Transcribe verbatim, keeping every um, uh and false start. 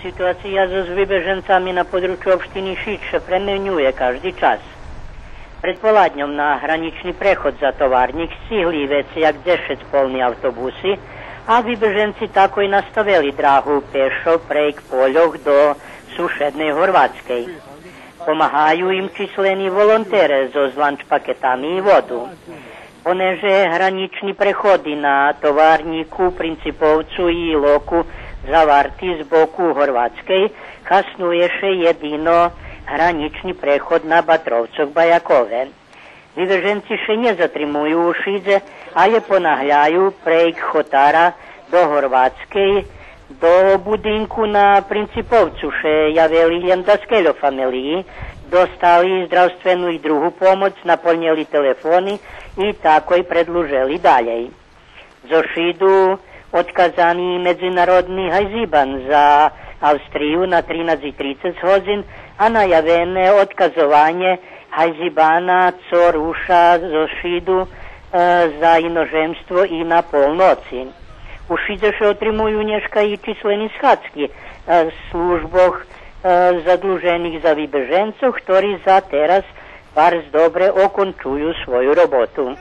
Ситуация зоз вибеженцами на подручю општини Шид ше пременює кажди час. Предполадньом на гранїчни преход за Товарнїк сцигли вецей як дзешец полни автобуси, а вибеженци такой наставели драгу пешо прейґ польох до сушедней Горватскей. Помагаю им числени волонтере зоз ланч пакетами и воду. Понеже гранїчни преходи на Товарнїку, Принциповцу и Илоку заварти з боку Горватскей, хаснує ше єдино гранїчни преход на Батровцох Баякове. Вибеженци ше нє затримую у Шидзе, але понагляю прейґ хотара до Горватскей, до будинку на Принциповцу ше явели лєм даскельо фамелиї, достали здравствену и другу помоц, наполнєли телефони и такой предлужели далєй. Зоз Шиду одказани медзинародни гайзибан за Австрию на тринац и трицец годзин, а наявене одказованє гайзибана цо руша зоз Шиду, е, за иножемство и на полноци. У Шидзе ше отримую нєшка и числени схадзки, е, службох, е, задлужених за вибеженцох, хтори за тераз барз добре окончую свою роботу.